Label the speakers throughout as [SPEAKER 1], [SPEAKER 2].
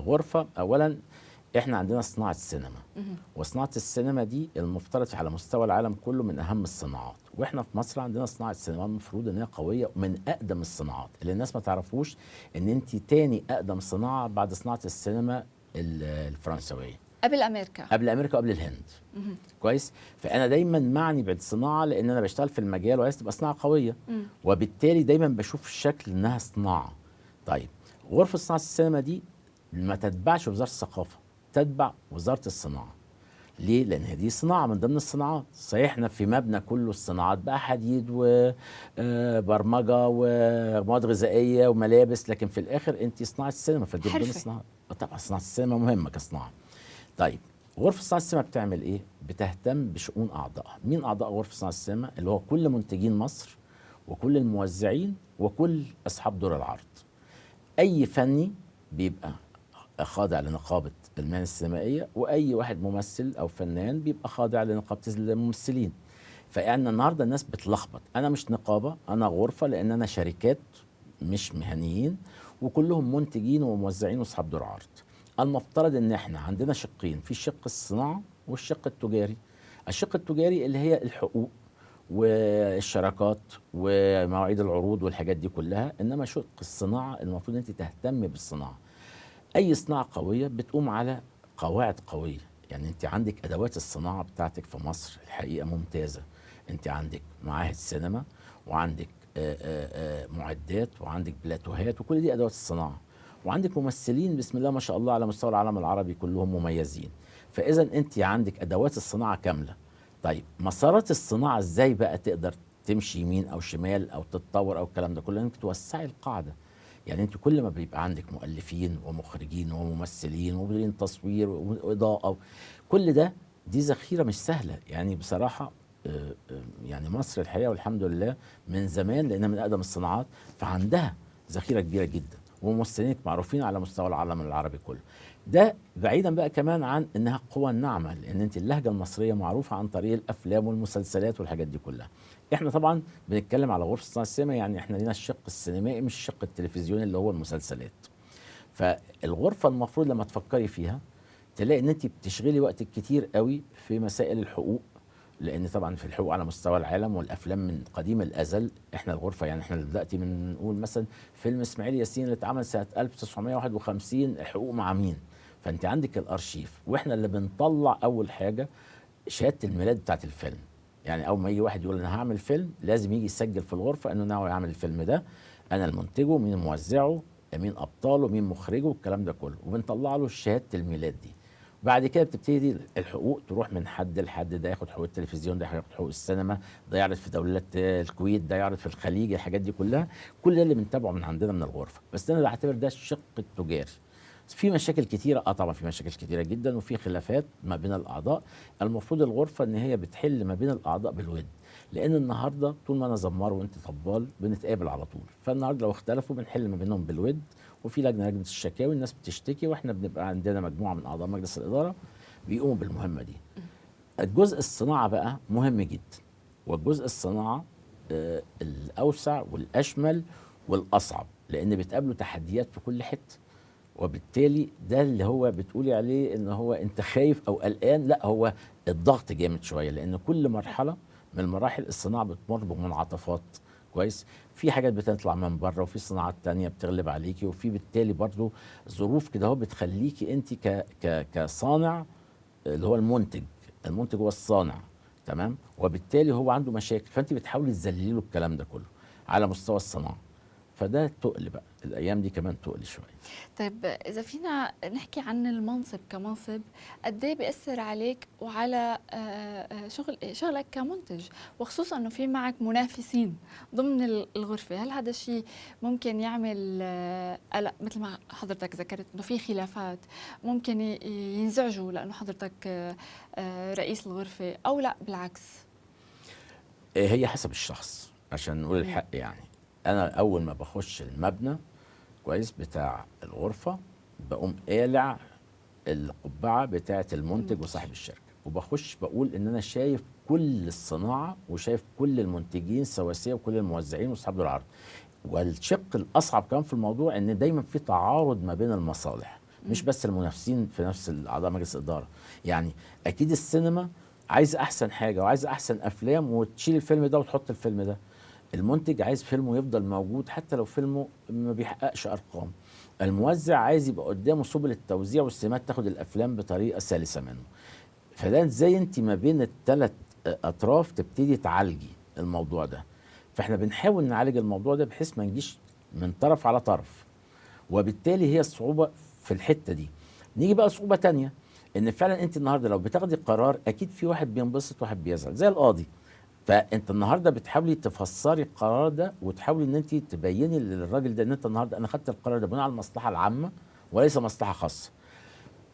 [SPEAKER 1] الغرفة اولا احنا عندنا صناعة سينما، وصناعة السينما دي المفترض على مستوى العالم كله من اهم الصناعات، واحنا في مصر عندنا صناعة سينما المفروض ان هي قوية ومن اقدم الصناعات. اللي الناس ما تعرفوش ان انت تاني اقدم صناعة بعد صناعة السينما الفرنسويه،
[SPEAKER 2] قبل امريكا،
[SPEAKER 1] قبل امريكا وقبل الهند. كويس. فانا دايما معني بالصناعة لان انا بشتغل في المجال وعايز تبقى صناعة قوية، وبالتالي دايما بشوف الشكل انها صناعة. طيب غرفة صناعة السينما دي ما تتبعش وزارة الثقافة، تتبع وزارة الصناعة. ليه؟ لان دي صناعة من ضمن الصناعات. صحيح احنا في مبنى كله الصناعات بقى، حديد وبرمجه ومواد غذائية وملابس، لكن في الاخر انت صناعة السينما، فدي من ضمن الصناعات. طبعا صناعة السينما مهمة كصناعة. طيب غرفة صناعة السينما بتعمل ايه؟ بتهتم بشؤون اعضائها. مين اعضاء غرفة صناعة السينما؟ اللي هو كل منتجين مصر وكل الموزعين وكل اصحاب دور العرض. اي فني بيبقى خاضع لنقابه المهن السينمائية، واي واحد ممثل او فنان بيبقى خاضع لنقابه الممثلين. فانا النهارده الناس بتلخبط، انا مش نقابة، انا غرفة، لان انا شركات مش مهنيين، وكلهم منتجين وموزعين واصحاب دور عرض. المفترض ان احنا عندنا شقين، في شق الصناعة والشق التجاري. الشق التجاري اللي هي الحقوق والشراكات ومواعيد العروض والحاجات دي كلها، انما شق الصناعة المفروض انت تهتم بالصناعة. اي صناعة قوية بتقوم على قواعد قوية، يعني انت عندك ادوات الصناعة بتاعتك في مصر الحقيقة ممتازة. انت عندك معاهد سينما، وعندك معدات، وعندك بلاتوهات، وكل دي ادوات الصناعة، وعندك ممثلين بسم الله ما شاء الله على مستوى العالم العربي كلهم مميزين. فاذا انت عندك ادوات الصناعة كاملة. طيب مسارات الصناعة ازاي بقى تقدر تمشي يمين او شمال او تتطور او الكلام ده كله؟ انك توسعي القاعدة. يعني انت كل ما بيبقى عندك مؤلفين ومخرجين وممثلين ومديرين تصوير واضاءة، كل ده دي ذخيرة مش سهلة. يعني بصراحة يعني مصر الحقيقة والحمد لله من زمان، لانها من اقدم الصناعات، فعندها ذخيرة كبيرة جدا، وممثلينك معروفين على مستوى العالم العربي كله. ده بعيدا بقى كمان عن انها قوة ناعمة، لان انت اللهجة المصرية معروفة عن طريق الافلام والمسلسلات والحاجات دي كلها. احنا طبعا بنتكلم على غرفة صناعة السينما، يعني احنا لينا الشق السينمائي مش الشق التلفزيوني اللي هو المسلسلات. فالغرفه المفروض لما تفكري فيها تلاقي ان انت بتشغلي وقتك كتير قوي في مسائل الحقوق، لان طبعا في الحقوق على مستوى العالم والافلام من قديم الازل. احنا الغرفة يعني احنا دلوقتي بنقول مثلا فيلم اسماعيل ياسين اللي اتعمل سنة 1951 الحقوق مع مين؟ فانت عندك الارشيف، واحنا اللي بنطلع اول حاجة شهادة الميلاد بتاعت الفيلم. يعني اول ما يجي واحد يقول انا هعمل فيلم لازم يجي يسجل في الغرفة انه ناوي يعمل الفيلم ده، انا المنتجة، مين موزعة، مين ابطاله، مين مخرجه، الكلام ده كله، وبنطلع له شهادة الميلاد دي. بعد كده بتبتدي الحقوق تروح من حد لحد، ده ياخد حقوق التلفزيون، ده ياخد حقوق السينما، ده يعرض في دولة الكويت، ده يعرض في الخليج، الحاجات دي كلها، كل ده اللي بنتابعه من عندنا من الغرفة. بس انا بعتبر ده الشق التجاري. في مشاكل كتيرة، طبعا في مشاكل كتيرة جدا، وفي خلافات ما بين الأعضاء. المفروض الغرفة إن هي بتحل ما بين الأعضاء بالود، لأن النهاردة طول ما أنا زمار وأنت طبال بنتقابل على طول. فالنهاردة لو اختلفوا بنحل ما بينهم بالود، وفي لجنة الشكاوي، الناس بتشتكي، وإحنا بنبقى عندنا مجموعة من أعضاء مجلس الإدارة بيقوموا بالمهمة دي. الجزء الصناعة بقى مهم جدا، والجزء الصناعة الأوسع والأشمل والأصعب، لأن بتقابلوا تحديات في كل حتة. وبالتالي ده اللي هو بتقولي عليه ان هو انت خايف او قلقان، لا هو الضغط جامد شوية، لان كل مرحلة من المراحل الصناعة بتمر بمنعطفات. كويس، في حاجات بتطلع من بره، وفي صناعات تانية بتغلب عليكي، وفي بالتالي برضو ظروف كده هو بتخليكي انت ك ك كصانع اللي هو المنتج، المنتج هو الصانع، تمام، وبالتالي هو عنده مشاكل، فانت بتحاولي تذللي له الكلام ده كله على مستوى الصناعة. فده تقل بقى الايام دي كمان تقل شوية.
[SPEAKER 2] طيب اذا فينا نحكي عن المنصب كمنصب، قد ايه بيأثر عليك وعلى شغلك كمنتج، وخصوصا انه في معك منافسين ضمن الغرفة، هل هذا الشيء ممكن يعمل قلق مثل ما حضرتك ذكرت انه في خلافات ممكن ينزعجوا لانه حضرتك رئيس الغرفة، او لا بالعكس؟
[SPEAKER 1] هي حسب الشخص عشان نقول الحق. يعني انا اول ما بخش المبنى كويس بتاع الغرفة بقوم قالع القبعة بتاعه المنتج وصاحب الشركة، وبخش بقول ان انا شايف كل الصناعة وشايف كل المنتجين سواسية وكل الموزعين واصحاب العرض. والشق الاصعب كمان في الموضوع ان دايما في تعارض ما بين المصالح، مش بس المنافسين في نفس اعضاء مجلس الادارة. يعني اكيد السينما عايزه احسن حاجة وعايزه احسن افلام، وتشيل الفيلم ده وتحط الفيلم ده. المنتج عايز فيلمه يفضل موجود حتى لو فيلمه ما بيحققش ارقام. الموزع عايز يبقى قدامه سبل التوزيع والسينمات تاخد الافلام بطريقة سلسه منه. فده ازاي انت ما بين الثلاث اطراف تبتدي تعالجي الموضوع ده. فاحنا بنحاول نعالج الموضوع ده بحيث ما نجيش من طرف على طرف، وبالتالي هي الصعوبة في الحتة دي. نيجي بقى صعوبة تانية، ان فعلا انت النهارده لو بتاخدي قرار اكيد في واحد بينبسط وواحد بيزعل زي القاضي. فانت النهارده بتحاولي تفسري القرار ده، وتحاولي ان انت تبيني للراجل ده ان انت النهارده انا خدت القرار ده بناء على المصلحة العامة وليس مصلحة خاصة.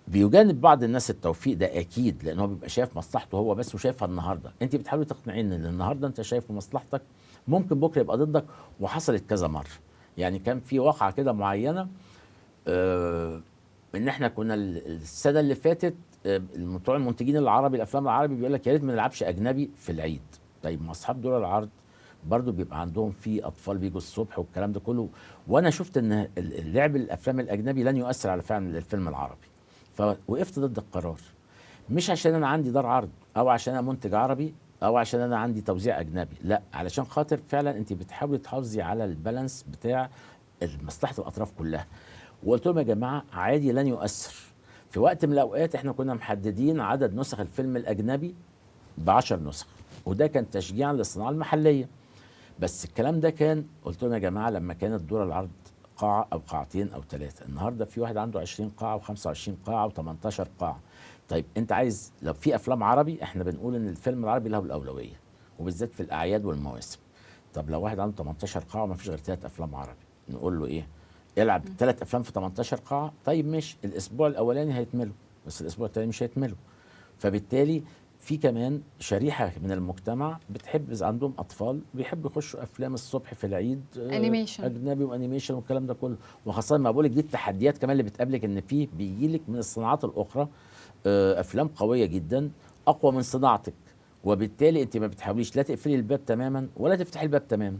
[SPEAKER 1] بيجانب بعض الناس التوفيق ده اكيد، لان هو بيبقى شايف مصلحته هو بس وشايفها النهارده. انت بتحاولي تقنعيه ان النهارده انت شايفه مصلحتك ممكن بكره يبقى ضدك، وحصلت كذا مرة. يعني كان في واقعه كده معينة، ان احنا كنا السنة اللي فاتت بتوع المنتجين العربي الافلام العربي بيقول لك يا ريت ما نلعبش اجنبي في العيد. طيب ما اصحاب دول العرض برضو بيبقى عندهم في اطفال بيجوا الصبح والكلام ده كله، وانا شفت ان اللعب الافلام الاجنبي لن يؤثر على فعلا الفيلم العربي، فوقفت ضد القرار. مش عشان انا عندي دار عرض او عشان انا منتج عربي او عشان انا عندي توزيع اجنبي، لا، علشان خاطر فعلا انت بتحاولي تحافظي على البالانس بتاع مصلحة الاطراف كلها. وقلت لهم يا جماعة عادي لن يؤثر. في وقت من الاوقات احنا كنا محددين عدد نسخ الفيلم الاجنبي ب10 نسخ، وده كان تشجيعا للصناعة المحلية. بس الكلام ده كان قلت لهم يا جماعة لما كانت دور العرض قاعة او قاعتين او 3، النهارده في واحد عنده 20 قاعة و25 قاعة و18 قاعة. طيب انت عايز لو في افلام عربي، احنا بنقول ان الفيلم العربي له الاولوية وبالذات في الاعياد والمواسم. طب لو واحد عنده 18 قاعة وما فيش غير 3 افلام عربي، نقول له ايه؟ العب 3 افلام في 18 قاعة؟ طيب ماشي، الاسبوع الاولاني هيتملوا بس الاسبوع الثاني مش هيتملوا. فبالتالي في كمان شريحة من المجتمع بتحب، اذا عندهم اطفال بيحبوا يخشوا افلام الصبح في العيد،
[SPEAKER 2] animation
[SPEAKER 1] اجنبي و animation والكلام ده كله. وخاصة ما بقولك دي التحديات كمان اللي بتقابلك، ان في بيجيلك من الصناعات الاخرى افلام قوية جدا اقوى من صناعتك، وبالتالي انت ما بتحاوليش لا تقفلي الباب تماما ولا تفتحي الباب تماما.